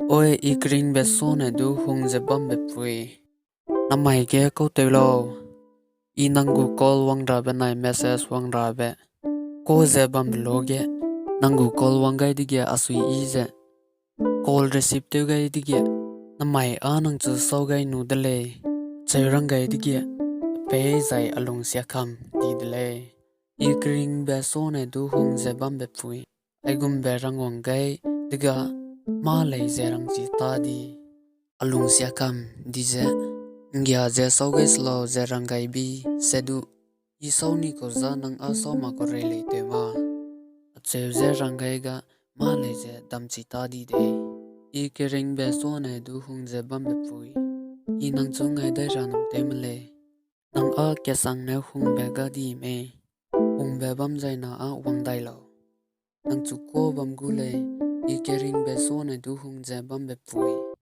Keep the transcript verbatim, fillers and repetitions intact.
Oi, I keringbe sane du hung ze bambe pui, namai ge kau tew lau. I nang gu call wang rabe nai message wang rabe kau ze bambe luge, nang gu call wang gai dege a suiyi ze call receive tew gai dege, namai â nang chu sau gai nu de lei, cheu rang gai dege, pei zai a lungsiakam di de lei. I keringbe sane du hung ze bambe pui, aigumbe rangwang gai dega, mâ lei ze rangchi ta di. A lungsiakam di ze, ’nggia ze sau gai se lau ze rang gai bi se du, I sau ni kau za nang â sau ma kau rei lei tew ma, acheu ze rang gai ga, mâ lei ze damchi ta di de. I keringbe sane du hung ze bambe pui, I nang chu ngai dai ra num tew me lei. Nang â kesang ne hungbe ga di mei, hungbe bam zai na â wang dai lau. Nang chu kuâ bam gu lei, I keringbe sane du hung ze bambe pui.